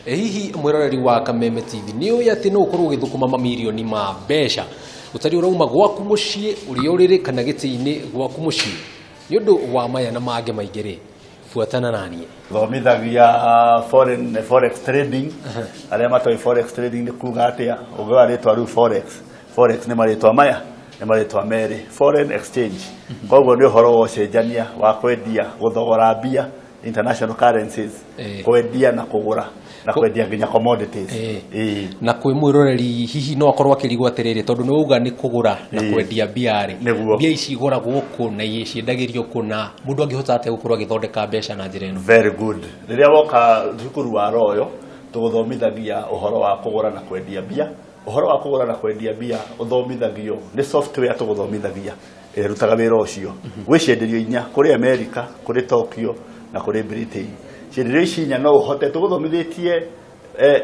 Ĩ hihi mwĩroreri wa Kameme TV nĩ ũĩ atĩ no ũkorwo ũgĩthũkũma mamirioni ma mbeca ũtarĩ ũrauma gwaku mũciĩ, ũrĩa ũrĩrĩ kana gĩtĩ-inĩ gwaku mũciĩ? Nĩ ũndũ wa maya na mangĩ maingĩ rĩ, buatana naniĩ. Thomithagia foreign forex trading. Arĩa matoĩ forex trading nĩ kuga atĩa, ũngĩoya rĩtwa rĩu forex, forex nĩ marĩtwa maya, nĩ marĩtwa merĩ, foreign exchange. Koguo nĩ ũhoro wa ũcenjania wa kwendia, gũthogora mbia, international currencies, kwendia na kũgũra na kwendia nginya commodities. Na kwĩ mwĩroreri hihi no akorwo akĩrigwo atĩrĩrĩ, tondũ nĩ wauga nĩ kũgũra na kwendia mbia rĩ, mbia ici igũragwo kũ na ciendagĩrio kũ, na mũndũ angĩhota atĩa gũkorwo agĩthondeka mbeca na njĩra ĩno? Very good. Rĩrĩa woka cukuru wa Royal, tũgũthomithagia ũhoro wa kũgũra na kwendia mbia. Ũhoro wa kũgũra na kwendia mbia ũthomithagio nĩ software tũgũthomithagia ĩrutaga wĩra ũcio. Gwĩ cienderio inya, kũrĩ America, kũrĩ Tokyo na kũrĩ Britain. Cienderio ici inya no ũhote, tũgũthomithĩtie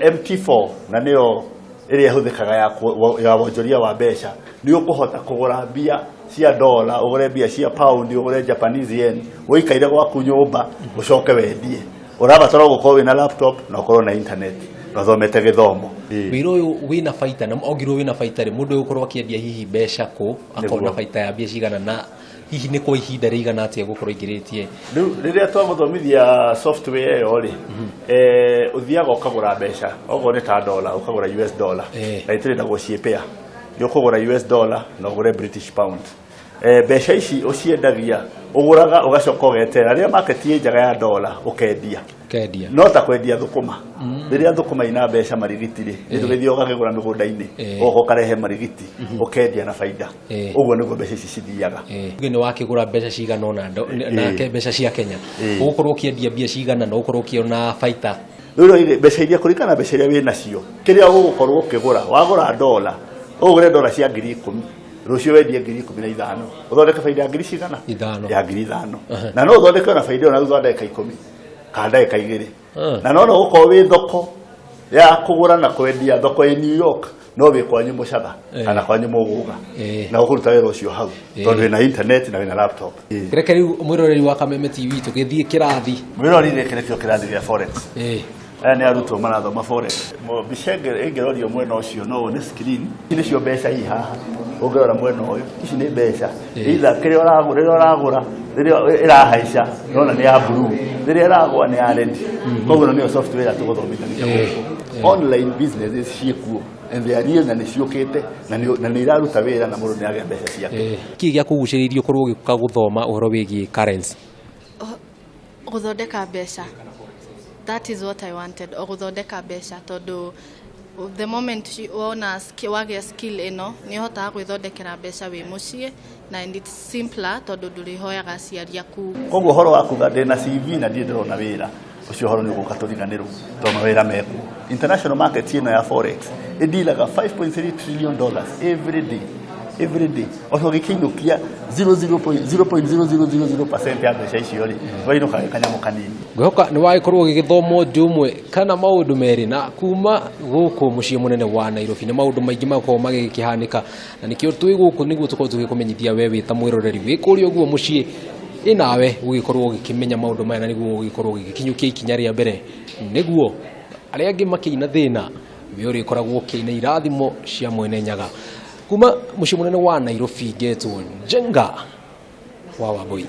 MT4 na nĩyo ĩrĩa ĩhũthĩkaga ya wonjoria wa mbeca. Nĩ ũkũhota kũgũra mbia cia dollar, ũgũre mbia cia pound, ũgũre Japanese yen, ũikaire gwaku nyũmba, ũcoke wendie. Ũrabatara gũkorwo wĩna laptop na ũkorwo na internet na ũthomete gĩthomo. Wĩra ũyũ wĩna baita, na ongirwo wĩna baita rĩ, mũndũ ũgũkorwo akĩendia hihi mbeca kũ, akona baita ya mbia cigana, na hihi nĩ kwa ihinda rĩigana atĩa gũkorwo aingĩrĩtie? Rĩu rĩrĩa twagũthomithia software ĩyo rĩ, ũthiaga ũkagũra mbeca, okorwo nĩ ta dollar, ũkagũra US dollar, na itĩrĩndagwo ciĩ pair. Nĩ ũkũgũra US dollar na ũgũre British pound. Mbeca ici ũciendagia, ũgũraga ũgacoka ũgeterera rĩrĩa market ĩ njega ya dollar ũkendia. Kendia. No ta kwendia thũkũma, rĩrĩa thũkũma ina mbeca marigiti rĩ, nĩ ndũgĩthiĩ ũgakĩgũra mĩgũnda-inĩ, ũgoka ũkarehe marigiti ũkendia na baida. Ũguo nĩguo mbeca ici cithiaga. Uge nĩ wakĩgũra mbeca cigana ũna nake mbeca cia Kenya, ũgũkorwo ũkĩendia mbia cigana na ũgũkorwo ũkĩona baita? Rĩu rĩ, mbeca iria, kũringana na mbeca iria wĩ nacio, kĩrĩa ũgũkorwo ũkĩgũra, wagũra dollar, ũgũre dollar cia 10,000, rũciũ wendie 15,000, ũthondeke baida ya ngiri cigana? Ithano. Ya 5,000. Na no ũthondeke ona baida ĩyo na thutha wa ndagĩka 10 kana ndagĩka 2. Na no no gũkorwo wĩ thoko ya kũgũra na kwendia, thoko ĩ New York, no wĩ kwanyu Mũcatha kana kwanyu Mũgũga, na ũkũruta wĩra ũcio hau tondũ wĩna internet na wĩna laptop. Reke rĩu mwĩroreri wa Kameme TV tũgĩthiĩ kĩrathi. Mwĩroreri, gĩkĩ nĩkĩo kĩrathi gĩa forex. Aya nĩ arutwo marathoma forex. Mbica ĩngĩrorio mwena ũcio no wone screen. Ici nĩcio mbeca ii haha. Ũngĩrora mwena ũyũ, ici nĩ mbeca. Either kĩrĩa ũragũra, rĩrĩa ũragũra, rĩrĩa ĩrahaica, ũrona nĩ ya blue. Rĩrĩa ĩragũa nĩ ya red. Koguo ĩno nĩyo software tũgũthomithagia gũkũ. Online businesses ciĩkuo and they are real na nĩ ciũkĩte na nĩ iraruta wĩra na mũndũ nĩ agĩa mbeca ciake. Kĩ gĩa kũgucĩrĩirie ũkorwo ũgĩũka gũthoma ũhoro wĩgiĩ currency? Gũthondeka mbeca, that is what I wanted, o gũthondeka mbeca, tondũ the moment wona wagĩa skill ĩno, nĩ ũhotaga gwĩthondekera mbeca wĩ mũciĩ, na and it's simpler tondũ ndũrĩhoyaga aciari aku. Koguo ũhoro wa kuga ndĩna CV na ndirĩ ndĩrona wĩra, ũcio ũhoro nĩ ũgũka tũriganĩrwo, tondũ mawĩra mekuo. International market ĩno ya forex ĩndiraga $5.3 trillion every day, every day. Oco gĩkĩinũkia 0.0000% ya mbeca icio rĩ, wainũka gĩ kanyamũ kanini. Ngwĩhoka nĩ wagĩkorwo ũgĩgĩthoma ũndũ ũmwe kana maũndũ merĩ, na kuma gũkũ mũciĩ mũnene wa Nairobi nĩ maũndũ maingĩ makoragwo magĩkĩhanĩka, na nĩkĩo twĩ gũkũ nĩguo tũkorwo tũgĩkũmenyithia we wĩ ta mwĩroreri wĩ kũrĩa ũguo mũciĩ ĩ nawe ũgĩkorwo ũgĩkĩmenya maũndũ maya, na nĩguo ũgĩkorwo ũgĩkinyũkia ikinya rĩa mbere, nĩguo arĩa angĩ makĩina thĩna, we ũrĩkoragwo ũkĩina irathimo cia Mwene Nyaga. Kuma mũciĩ mũnene wa Nairobi, ngetwo Njenga wa Wambui.